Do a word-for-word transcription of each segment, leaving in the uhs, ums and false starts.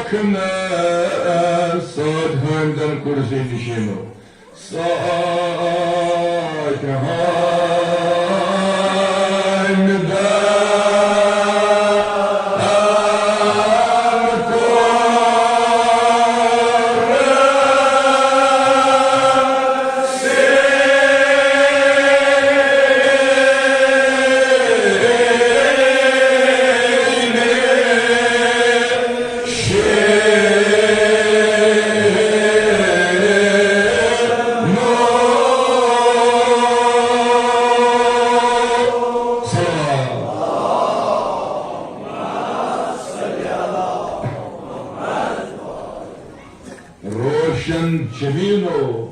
کھنس سۭتۍ حٲمدن کُرسی نشیٖنو۔ سۭتۍ حٲمدن روشن جبینو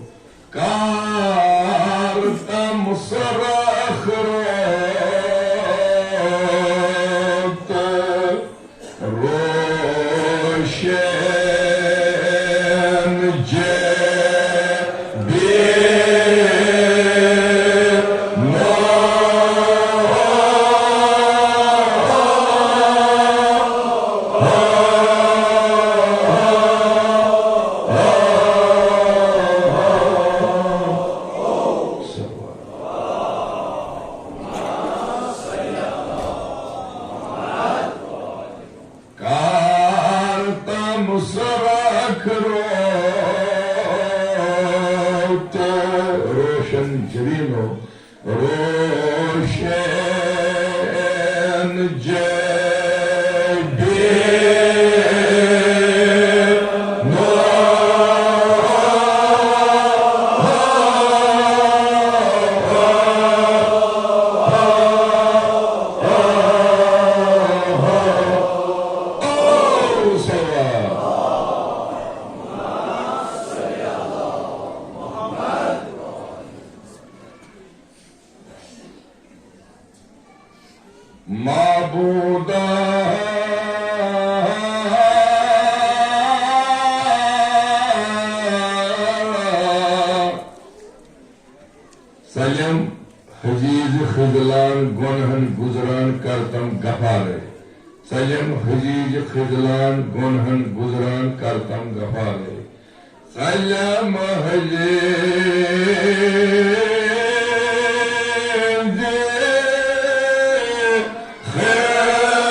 کار تم سرخ روت۔ روشن جبین کار تم سرخ روت۔ روشن جبینو، روشن جبینو۔ معبودا، سلم حزیز خذلان گۄنہن گُزران کرتم غفارے۔ سلم حزیز خذلان گۄنہن گُزران کرتم غفارے۔ سلم حزیز خذلان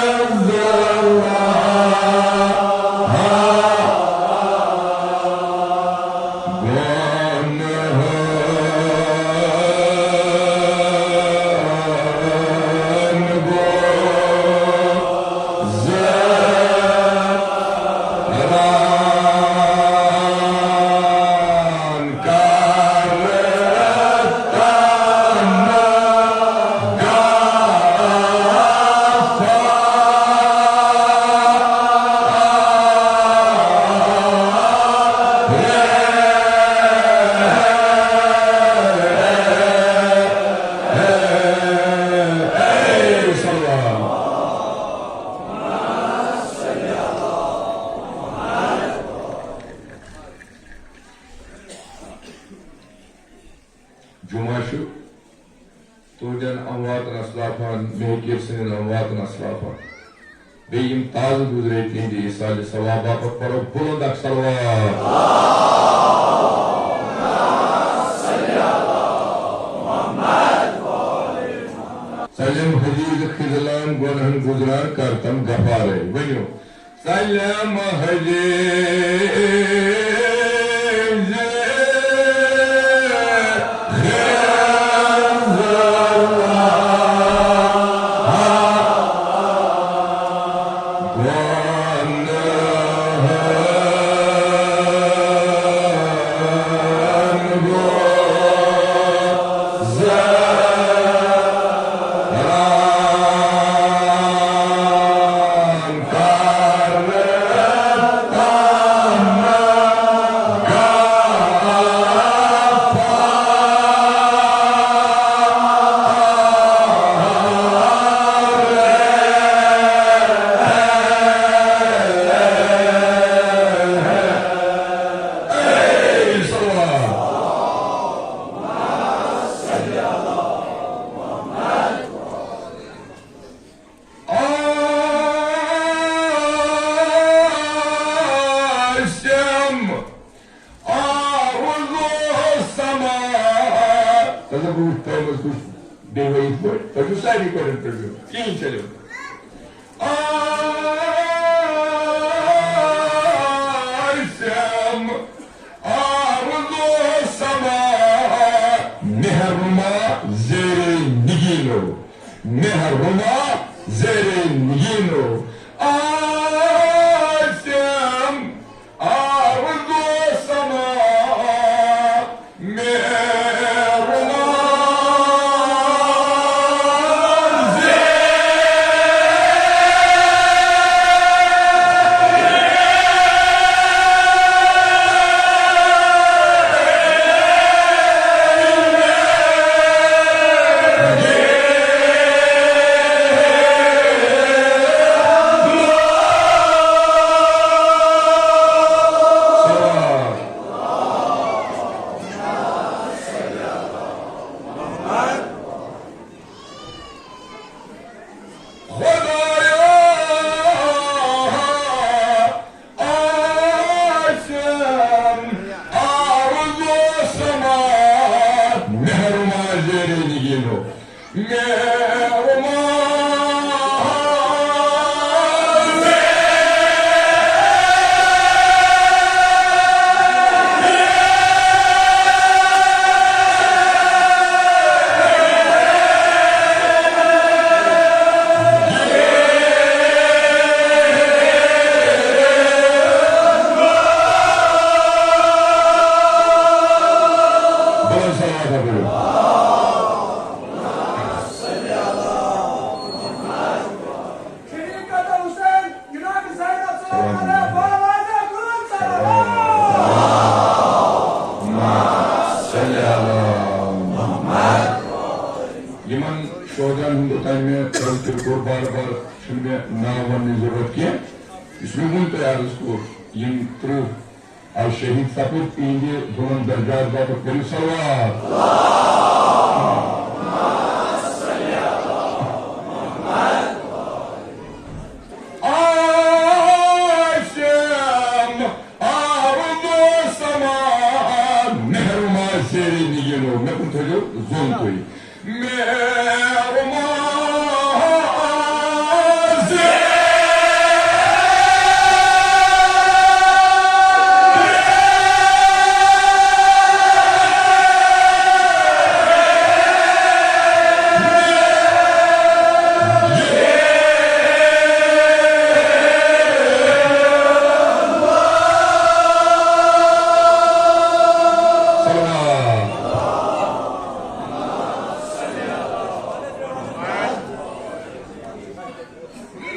جمعہ چھُ تُہنٛدٮ۪ن امواتن اسلافن، مےٚ ہیٚکہِ سٕنٛدٮ۪ن امواتن اسلافن، بیٚیہِ یِم تازٕ گُزرے تِہنٛدِ ایصالِ ثواب باپتھ پرو بُلند اکھ صلوات۔ سلم حزیز خذلان گۄنہن گُزران کرتم غفارے۔ ؤنِو۔ سلم حزیز مطلب، بہٕ وٕچھِ تۄہہِ منٛز کُس بیٚیہِ وۄنۍ یِتھ پٲٹھۍ، تۄہہِ چھُو سارنٕے کورٮ۪ن پٮ۪ٹھ بِہُن، کِہیٖنۍ چلیو نہٕ۔ آسم آرزو سما مہرما زیر نگینو، مہرما زیر نگینو۔ آسم آرزو سما مہرما خدایا، آسم آرزو سما مہرما زیر نگینو، مہرما۔ یِمن شہداہن ہُنٛد اوٚتام مےٚ تذکرٕ کوٚر، بار بار چھُنہٕ مےٚ ناو وننٕچ ضروٗرت کینٛہہ۔ یُس مےٚ وُنۍ تۄہہِ عرض کوٚر، یِم ترٕٛہ از شہید سپٕدۍ، تِہنٛدِ بُلند درجات باپتھ کٔرِو صلوات۔ آسم آرزو سما مہرما زیر نگینو، مےٚ کُن تھٲیزیو زوٚن تُہۍ۔ مہرما زیر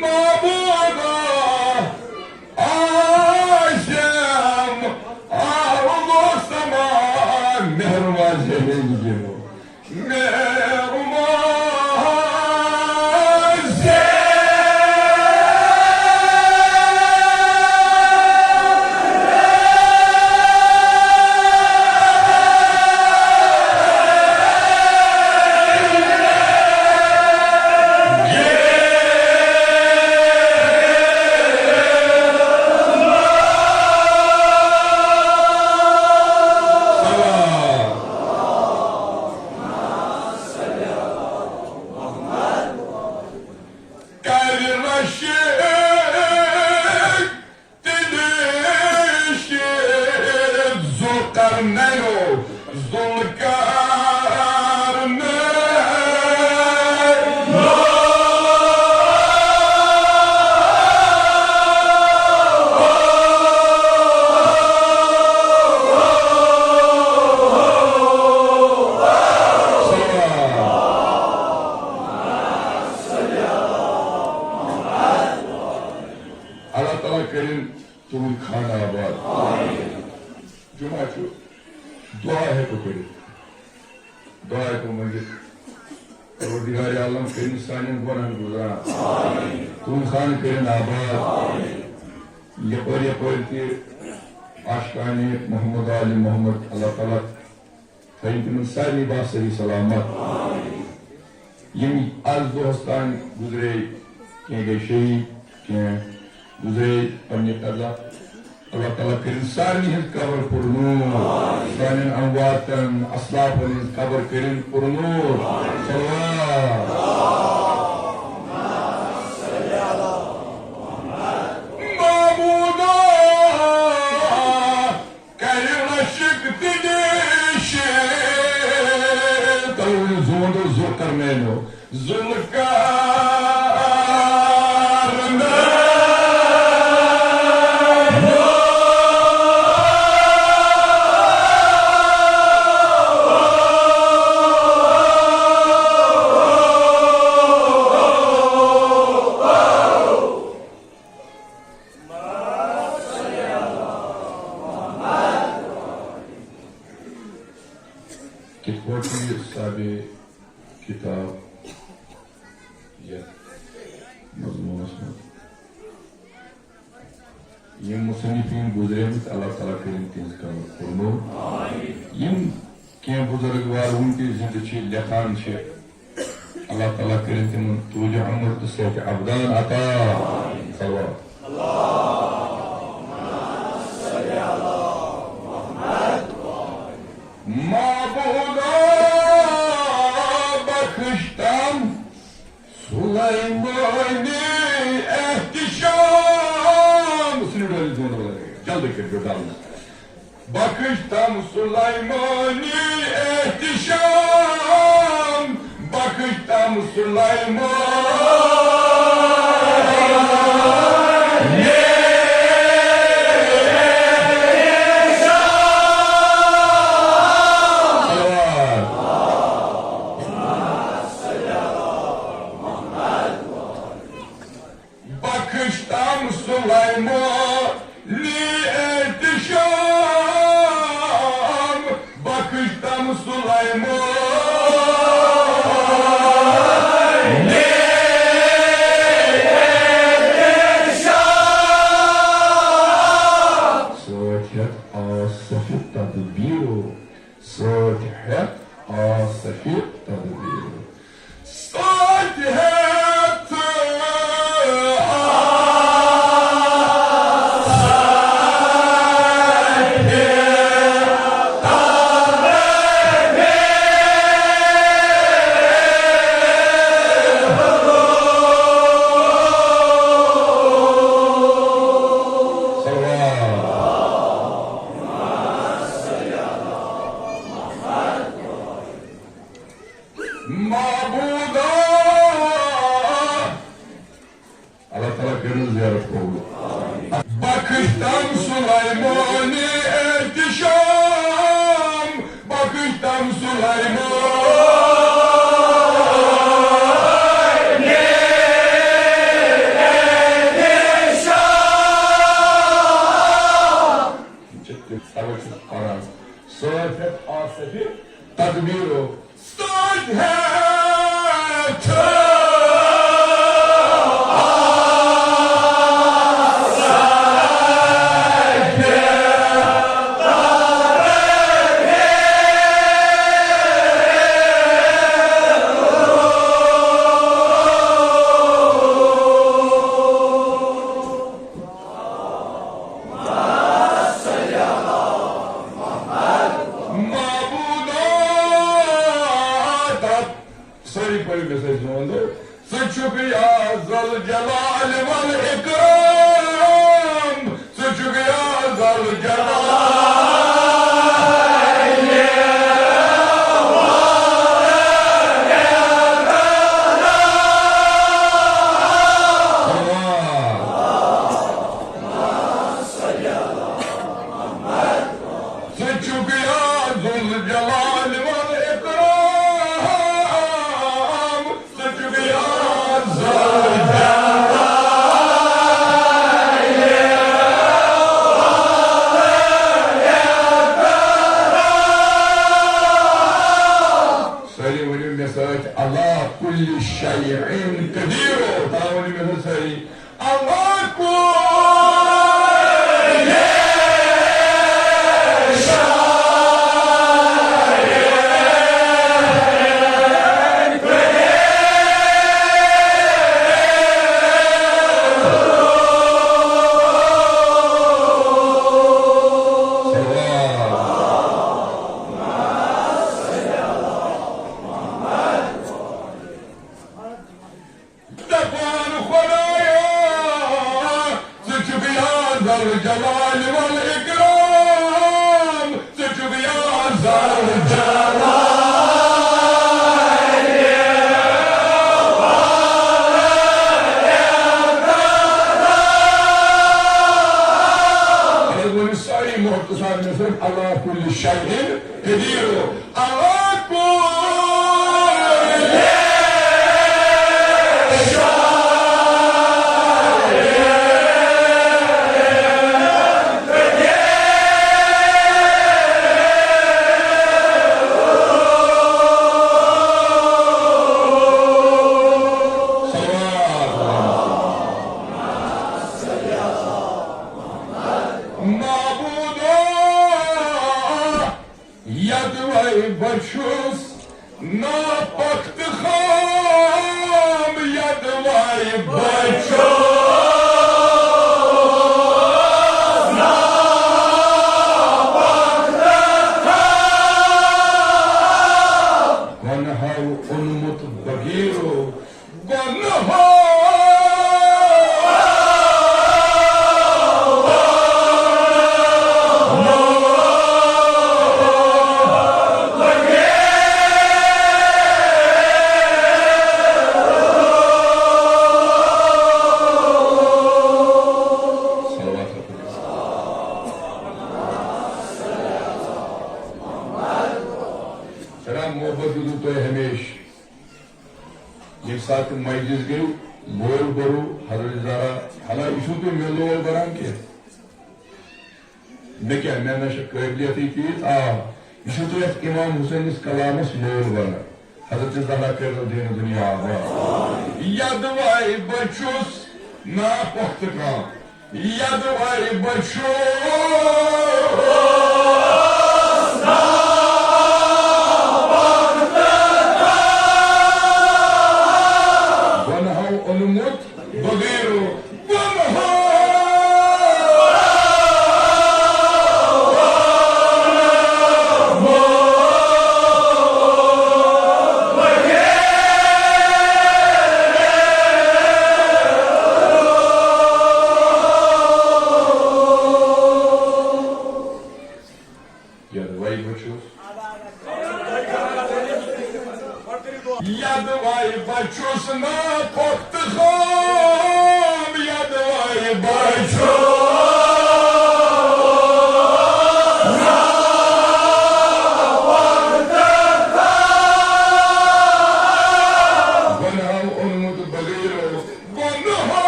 معبودا، آسم آرزو سما مہرما زیر نگینو، مہرما زیر۔ کَرِ رشید تیٚلہِ شید ذوالقرنینو، ذوالقرنینو۔ اللہ تعالیٰ کٔرِن تُہُنٛد خانہٕ آباد۔ جمعہ چھُ، دعا ہیٚکو کٔرِتھ۔ دعا ہیٚکو منٛگِتھ۔ پروردگار عالم کٔرِن سانٮ۪ن گۄناہن گُزران۔ تُہُنٛد خانہٕ کٔرِن آباد۔ یپٲرۍ یپٲرۍ تہِ عاشقانِ محمد آلِ محمد، اللہ تعالیٰ تھٲیِن تِمن سارنٕے باصحیح سلامت۔ یِم از دۄہس تام گُزرے، کینٛہہ گٔے شہید، کینٛہہ گُزرے پننہِ قضا۔ اللہ تعالیٰ کٔرِن سارنٕے ہٕنٛز قبر پُرنوٗر۔ سانٮ۪ن امواتن، اسلافن ہٕنٛز قبر کٔرِن پُرنوٗر۔ صلوات۔ معبودا، کرِ عشق تہِ نیشے، تَوَے زوٗن دو ذوالقرنینو۔ ذوالقرنینو۔ کِتھ پٲٹھۍ چھُ یہِ صاحبِ کِتاب یَتھ مضموٗنَس منٛز یِم مصنفیٖن گُزریمٕتۍ، اللہ تعالیٰ کٔرِن تِہنٛز قبر پُرنوٗر۔ یِم کینٛہہ بُزرگوار وُنہِ تہِ زِندٕ چھِ، لیکھان چھِ، اللہ تعالیٰ کٔرِن تِمن طوٗلِ عمر تہٕ صحتِ ابدان عطا۔ صلوات۔ معبودا، بخش تم سلیمانی احتشام۔ سُہ نیوٗ ڈٲلِتھ دۄن ڈالَن۔ جلدی کٔرِو ڈالَن۔ بخش تم سلیمانی احتشام، بخش تم سلیمانی احتشام۔ بخش تم سلیمانی احتشام، بخش تم سلیمانی احتشام۔ سۭتۍ ہٮ۪تھ آصفِ تدبیٖرو، سۭتۍ ہٮ۪تھ آصفِ تدبیٖرو۔ سۭتۍ ہٮ۪تھ معبودا۔ اللہ تعالیٰ کٔرِن زیارت قبول۔ بخش تم سلیمانی احتشام، بخش تم سلیمانی احتشام۔ توے چھُس پران۔ سۭتۍ ہٮ۪تھ آصفِ تدبیٖرو۔ سۭتۍ ہٮ۪تھ معبودا، سٲری پٔرِو مےٚ سۭتۍ، زون دو۔ ژٕ چھُکھ یا ذوالجلال والاکرام، ژٕ چھُکھ یا ذوالجلال۔ ژٕ چھُکھ یا ذوالجلال والاکرام، ژٕ چھُکھ یا ذوالجلال۔ سٲری ؤنِو مےٚ سۭتۍ، علی کل شیء قدیر۔ تام ؤنِو مےٚ سۭتۍ سٲری۔ پھیرو علاقو۔ معبودو، یدوے بہٕ چھُس ناپختہٕ خام، یدوے بہٕ چھُس ناپختہٕ خام۔ گۄنہو اوٚنمُت بغیرو، گۄنہو۔ صلوات رسول۔ سلام محبت دیُتوٕ تۄہہِ ہمیشہٕ۔ ییٚمہِ ساتہٕ تِم مجلس گٔے، لول بوٚرُو حضرت زہرا، حالانکہ یہِ چھُنہٕ تُہۍ مےٚ لول بَران کینٛہہ۔ مےٚ کیٛاہ، مےٚ نہ چھِ قٲبلیتٕے تیٖژ۔ آ، یہِ چھُو تُہۍ یَتھ امام حسینَس کلامَس لول بَران۔ حضرت زہرا کٔرِو دیٖنہِ دُنیا آباد۔ یدوے بہٕ چھُس ناپختہٕ کانٛہہ۔ یدوے بہٕ چھُس گۄنہو اوٚنمُت بغیرو، گۄنہو۔ یدوے بہٕ چھُس۔ یدوے بہٕ چھُس ناپختہٕ خام، یدوے بہٕ چھُس ناپختہٕ خام۔ گۄنہو اوٚنمُت بغیرو، گۄنہو۔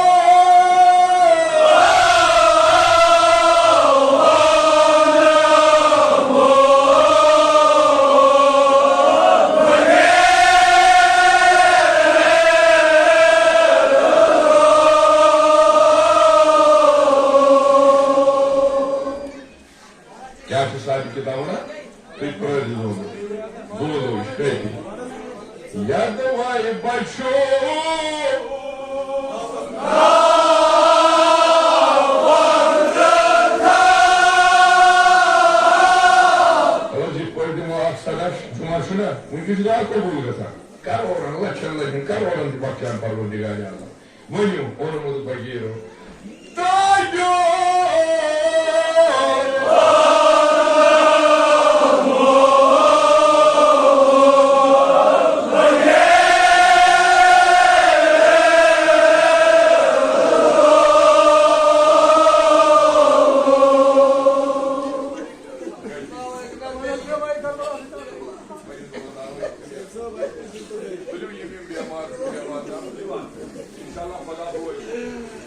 کیٛاہ چھُ صاحب کتاب ونان؟ تُہۍ پرٛٲرِو، بوزو، بوزو، یہِ چھُ کٲفی۔ یدوے بہٕ چھُس۔ اگر یِتھ پٲٹھۍ دِمو اکھ صدا، جمعہ چھُنہ، وٕنکیٚس چھُ دۄہ قبوٗل گژھان۔ کرورن، لچھن لچھن، کرورن چھُ بخشان پروردگار عالم۔ ؤنِو، اوٚنمُت بغیرو۔ داجو۔ تُلِو یِم یِم بیمار چھِ، بیمار چھِ، اِنشاءاللہ خۄدا بوزِ۔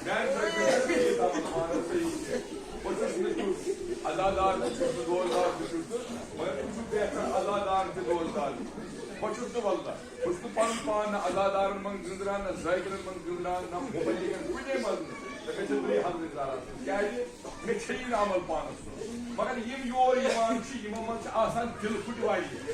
میٛانہِ طرفہٕ چھُ یہِ تھاوُن پانَس صحیح کینٛہہ۔ بہٕ چھُس نہٕ تیُتھ عزادار تہِ چھُس نہٕ، دوستدار تہِ چھُس نہٕ، مگر بہٕ چھُس بہتر عزادار تہِ دوستدار تہِ۔ بہٕ چھُس نہٕ واللہ، بہٕ چھُس نہٕ پَنُن پان نہ عزادارَن منٛز گٔنٛزراوان، نہ ذاکرَن منٛز گٔنٛزراوان، نہ مُبلِغَن کُنے منٛز نہٕ۔ مےٚ گژھِ رٕے حضرت زہرا سۭتۍ۔ کیٛازِ؟ مےٚ چھیی نہٕ عمل پانس کُن۔ مگر یِم یور یِوان چھِ، یِمو منٛز چھِ آسان دِل پھٕٹۍ واریاہ۔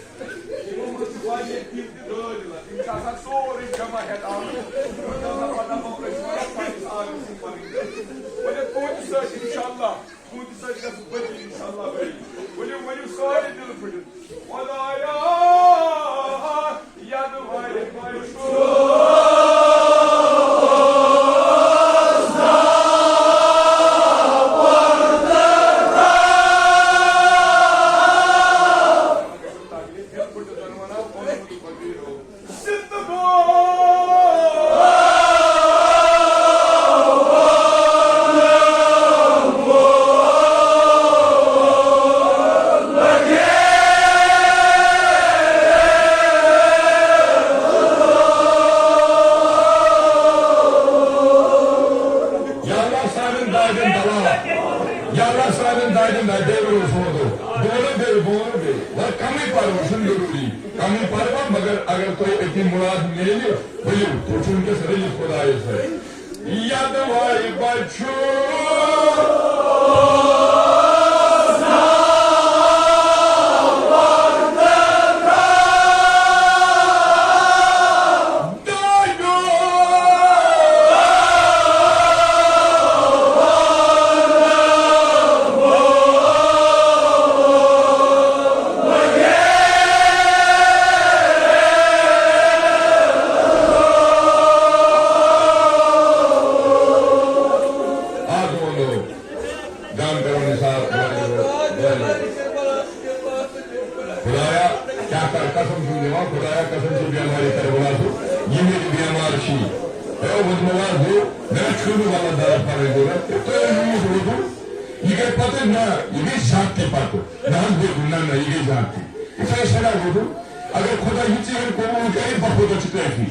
یِمو منٛز چھِ واریاہ تِم تہِ دٲدۍ دِلن۔ یِم چھِ آسان سورُے جمع ہٮ۪تھ آمٕتۍ۔ یِمن چھِ آسان پتہ، أسۍ چھِ ونان پننِس آنگنس منٛز پنٕنۍ کتھ۔ ؤلِو تُہنٛدِ سۭتۍ انشاءاللہ، تُہنٛدِ سۭتۍ گژھِ بٔچِنۍ انشاءاللہ بٔڑۍ۔ ؤلِو ؤنِو سارے دِل پھٕٹِتھ۔ خۄدایا، یدوے بہٕ چھُس ناپختہٕ خام۔ زندگی مراد میلہِ، ؤلِو، تُہۍ چھِو وٕنکیٚس رٔلِتھ خۄدایَس سۭتۍ۔ یَدوَے بَچُن۔ آ، دۄن دۄہن۔ گام کرو نثار۔ خدایا، کیٛاہ کر، قسم چھُم دِوان، خدایا، قسم چھِ بیمارِ کربلا سُہ، یہِ مےٚ تہِ بیمار چھی۔ ہے، ووٚنمو حظ، گوٚو، مےٚ چھُ نہٕ واللہ دوا پھلٕنۍ ضوٚرتھ۔ تہٕ تُہۍ أنِو یہِ ووٚدُن، یہِ گٔے پتہٕ، نہ، یہِ گٔے زیادتی پتہٕ۔ نہ حظ، ووٚدُن، نہ، نہ، یہِ گٔے زیادتی۔ یہِ چھُ اَسہِ سٮ۪ٹھاہ ووٚدُن۔ اگر خۄدا یہِ ژیٖرۍ قبوٗل کرِ، بخۄدا چھُ کٲفی۔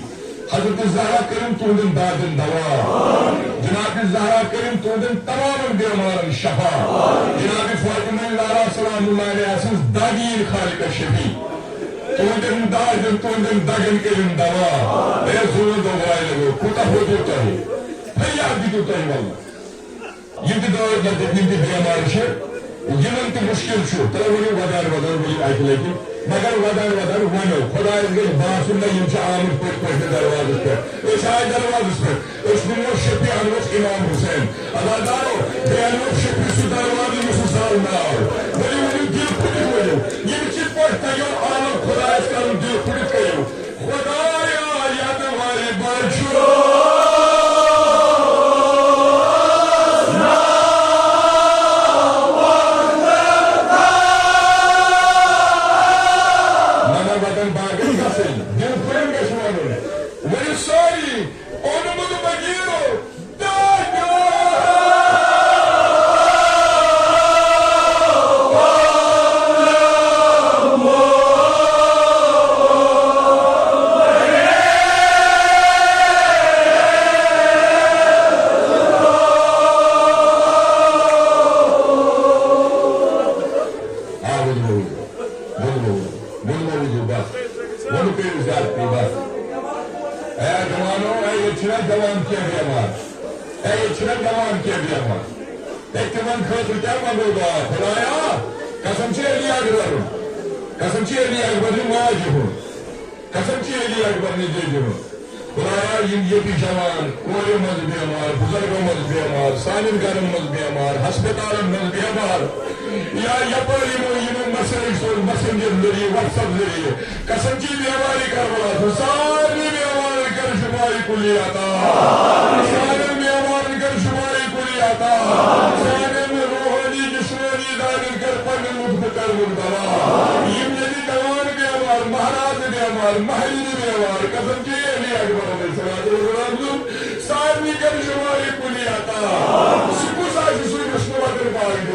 حضرت زہرا کٔرِن تُہنٛدٮ۪ن دادٮ۪ن دوا۔ جناب زہرا کٔرِن تُہنٛدٮ۪ن تمامن بیمارن شفا۔ جناب فاطمہ زہرا سلام اللہ علیہ سٕنٛز دادی یِن خالق شفیع۔ تُہنٛدٮ۪ن دادٮ۪ن، تُہنٛدٮ۪ن دگن کٔرِن دوا۔ اے زون دو بھائی لگو، کوٗتاہ ہوٚتُو تۄہہِ؟ فریاد دیُتوٕ تۄہہِ واللہ۔ یِم تہِ دٲدۍ لٔدٕرۍ، یِم تہِ بیمارِ چھِ، یِمن تہِ مُشکِل چھُ، تُہۍ ؤنِو ودان ودان ؤنِو اَکہِ لَٹہِ، مگر ودان ودان وَنو، خۄدایَس گژھِ باسُن، نہ، یِم چھِ آمٕتۍ پٔتۍ پٔتمہِ دروازَس پٮ۪ٹھ۔ أسۍ آے دروازَس پٮ۪ٹھ، أسۍ نِمو شفیع، اَنوس اِمام حُسین۔ عزادارو، بیٚیہِ اَنوس شفیع سُہ دروازٕ، یُس سُہ زالنہٕ آو۔ ؤلِو، ؤلِو، دِل پھُٹِتھ ؤلِو، یِم چھِ پٔتۍ تَگیو عالم خۄدایَس کَرُن، دِل پھُٹِتھ کٔرِو۔ خدایا، یَدوَے بَچُن۔ نمبر وطن باغن گژھٕنۍ، دِل پھُٹِتھ گژھِ وَنُن۔ ؤلِو سٲری، اونمُت بغیرو، داجو۔ آ، ؤلِو، ؤلِو، ؤلِو، ؤلِو، ؤلِو، بس۔ ؤلِو، کٔرِو زیادتی، بس۔ اے جوانو، اے، ییٚتہِ چھِنہ جوان کینٛہہ بیمار؟ اے، ییٚتہِ چھِنہ جوان کینٛہہ بیمار؟ ہے، تِمن خٲطرٕ کیٛاہ منٛگو دعا؟ خدایا، قسم چھِ علی اکبر ہُنٛد، قسم چھِ علی اکبر نہِ ماجہِ ہُنٛد، قسم چھِ علی اکبر نہِ دیدِ ہُنٛد۔ خدایا، یِم ییٚتہِ جوان، کورِ منٛز بیمار، بُزرگو منٛز بیمار، سانٮ۪ن گرن منٛز بیمار، ہسپتالن منٛز بیمار، یا یپٲرۍ یِمو، یِمو مسیج سوز، میسنجر ذٔریعہٕ، وٹس ایپ ذٔریعہٕ، قسم چی بیماری کربلا سُہ سارنٕے بیمارن کر شفاعی کُلی عطا۔ سارن بیمارن کر شفاعی کُلی عطا۔ سارن روحانی جسمانی دادن کر پنن لطف کرمُک دوا۔ یِم ییٚتہِ جوان بیمار، مہراز بیمار، مہرِنہِ بیمار، قسم چی علی اکبر علیہ الصلوۃ والسلام سُہ سارنٕے کر شفاعی کُلی عطا۔ سُہ کُس آسہِ سُہ یُس نہٕ وتن پاوِ؟